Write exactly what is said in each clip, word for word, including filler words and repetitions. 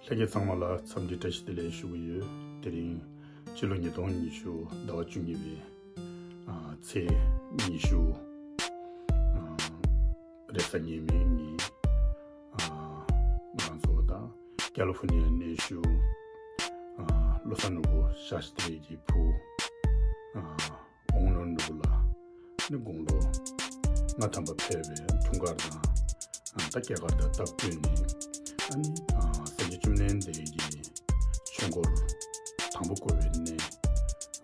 ལྷན་རྒྱས་ཚང་མ་ལ་འཚམས་འདྲི་བཀྲ་ཤིས་བདེ་ལེགས་ཞུ་གི་ཡོད། དེ་རིང་ཕྱི་ལོ་ཉིས་སྟོང་ཉི་ཤུ་ཟླ་བ་བཅུ་གཉིས་པའི་ཨ་ཚེས་ཉི་ཤུ་ཨ་རེས་གཟའ་ཉི་མའི་ཉིན། ཨ་ང་རང་ཚོ་དང་ཀ་ལི་ཧྥོར་ནི་ཡའི་གནས་བཞུགས་ཨ་བློ་བཟང་ནོར་བུ་ཞག་ཤི་ཐེ་ཡི་བུ་ཨ་དབང་ནོར་ནོར་བུ་ལགས་ནི་དགུང་ལོ་ལྔ་ཐམ་པ་ཕེབས་པའི་འཁྲུངས་སྐར་དང་། ཨ་ད་སྐྱེས་སྐར་དང་སྟབས་བསྟུན་ནས་ཨ་ནི་ཨ་སེང་ཆེན་བཅོམ་ལྡན་འདས་ཀྱི་ཆོས་འཁོར་དང་པོ་བསྐོར་བའི་གནས་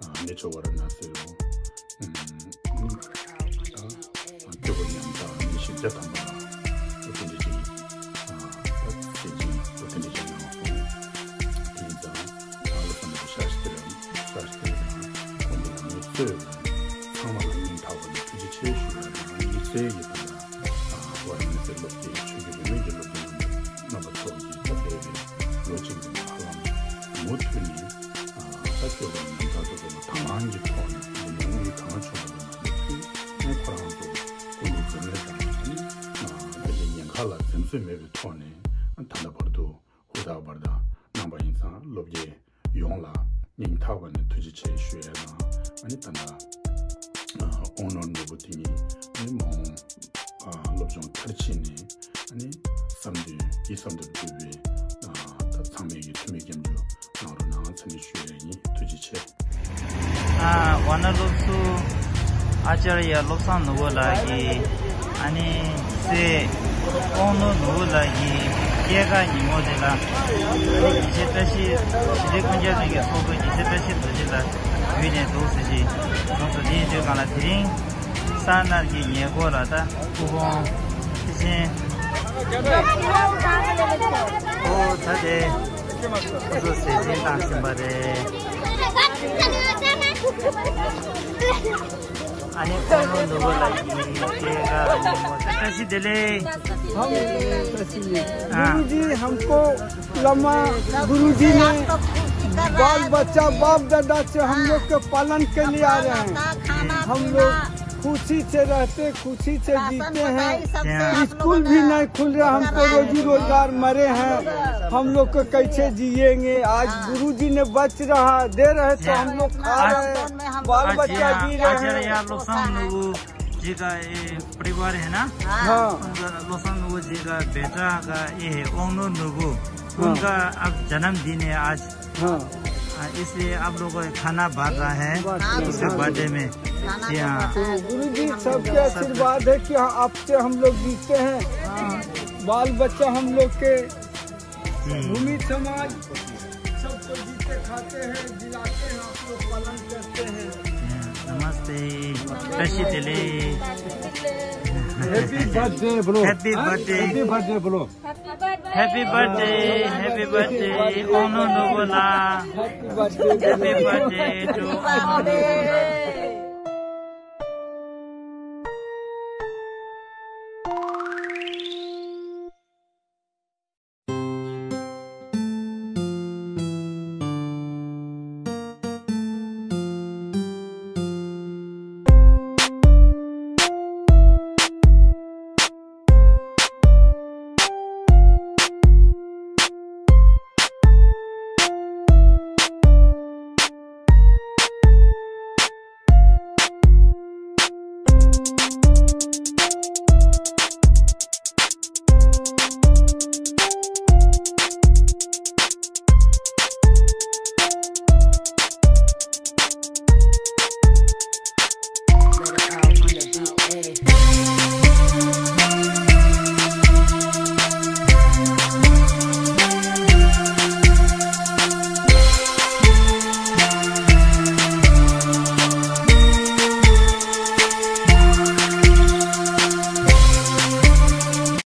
ཨ་གནས་མཆོག་ཝཱ་ར་ཎ་སི་རུ་ཨ་ད་སྐྱོ་པོ་ཉམ་ཐག་མི་བཞི་བརྒྱ་ཐམ་པ་ལ་དེ་འདྲ་ཅིག་ཨ་ད་སེམས་ཅན་དེ་འདྲ་ཅིག་གནང་སོང་། དེ་ཡིན་ཙང་ཨ་བློ་བཟང་ནོར་བུ་ཞག་ཤི་ཐེ་རང་ཞག་ཤི་ཐེ་རང་ཁོང་གི་ལུས་གསོས་ཚང་མ་ལ་སྙིང་ཐག་པ་ནས་ཐུགས་རྗེ་ཆེ་ཞུ་ཡ་དང་། དམིགས་བསལ་གྱི་དེ་ལ་ཝཱ་ར་ཎ་སིའི་སློབ་དགེ་ཆོས་བརྒྱུད་རིས་མེད་ཀྱི་སློབ་དགེ་རྣམ་པ་ཚོ་གིས་ད་འདས་པའི་ལོ་གཅིག་གི་ནང་ཧ་ལམ་མུ་མཐུད་ནས་ད་སྐྱོ་པོ་ཉམ་ཐག་ཏུ་དེ་ལ་དང་བླངས་ཀྱི་ཐོག་ནས་འདི་ནས་དངུལ་གང་བྱུང་བ་དེ་མ་ཡིན་ཁོ་རང་ཚོ་སྐུ་ལུས་རྩེ་མོ་དང་ད་ལྟའི་ཉེན་ཁ་ལ་འཛེམ་ཟོན་མེད་པའི་ཐོག་ནས་ད་ལྟ་བར་དུ་ཧུར་ཐག་པར་དང་གནང་པ་ཡིན་ཙང་སློབ་དགེ་ཡོངས་ལ་སྙིང་ཐག་པ་ནས་ཐུགས་རྗེ་ཆེ་ཞུ་ཡ་དང་། ཨ་ནི་ད་ལྟ་ཨ་དབང་ནོར་ནོར་བུ་དེ་ཉིད་ཨ་ནི་མ་འོངས་ཨ་སློབ་སྦྱོང་མཐར་ཕྱིན་ནས་ཨ་ནི་བསམ་དོན་ཡིད་བསམ་དོན་འགྲུབ་པའི་ཨ་ད་ཚང་མས་ཀྱི་འཐུས་མི་སྐྱབས་འཇུག་གནང་རོགས་གནང་ཚེ་ནི་ཞུ་ཡ་ཡིན། ཐུགས་རྗེ་ཆེ། ཨ་ཝཱ་ཎ་སློབ་ཟུར་ཨཱ་ཙཱརྱ་བློ་བཟང་ནོར་བུ་ལགས་ཀྱིས་ཨ་ནི་སྲས་དབང་ནོར་ནོར་བུ་ལགས་ཀྱི་སྐྱེས་སྐར་ཉིན་མོ་དེ་ལ་ཨ་ནི་དགེ་བཤེས་བཀྲ་ཤིས་ཞི་བདེ་ཀུན་ཁྱབ་གླིང་གི་ཚོགས་གཙོ་དགེ་བཤེས་བཀྲ་ཤིས་རྡོ་རྗེ་ལགས་བརྒྱུད་ནས་འདུག་ཟེར་གྱི་གསུངས་སོང་། དེ་ཡིན་དུས་གང་ལ་དེ་རིང་ས་ནར་གྱི་ཉེ་འཁོར་ལ་ད་སྐུ་ཕུང་ཐེག་ཆེན་ཨོ་ད་དེ། ཁོ་ཚོ་ཟས་སྦྱིན་བཏང་ཟིན་པ་རེད། ཨ་ནི་དབང་ནོར་ནོར་བུ་ལགས་ཀྱི་སྐྱེས་སྐར་ཉིན་མོ་བཀྲ་ཤིས་བདེ་ལེགས། हम गुरु जी हमको लम्हा गुरु जी ने बाल बच्चा बाप दादा से हम लोग के पालन के लिए आ रहे हैं। हम लोग खुशी से रहते, खुशी से जीते हैं। स्कूल भी नहीं खुल रहा, हमको रोजी रोजगार मरे हैं। हम लोग को कैसे जिएंगे? आज गुरु जी ने बच रहा, दे रहे तो हम लोग खा रहे हैं, बाल बच्चा जी रहे हैं। आचार्य लोग सब लोग जी का ये परिवार है ना? हाँ। उनका लोग सब लोग जी का बेटा का ये है, ओंगनो नुगु। उनका अब जन्मदिन है आज। हाँ। हाँ, इसलिए आप लोगों को खाना बांट रहा है उसके बर्थडे में। जी हाँ। गुरु जी, सबके आशीर्वाद है कि हाँ, आपसे हम लोग जीते हैं। बाल बच्चा हम लोग के, भूमि समाज, सबको जीते खाते हैं, जिलाते हैं, आप लोग पालन करते हैं। नमस्ते। Happy birthday बोलो। Happy birthday। Happy birthday बोलो। Happy birthday, happy birthday, ओंगनो नुगु ला। Happy birthday to ओंगनो।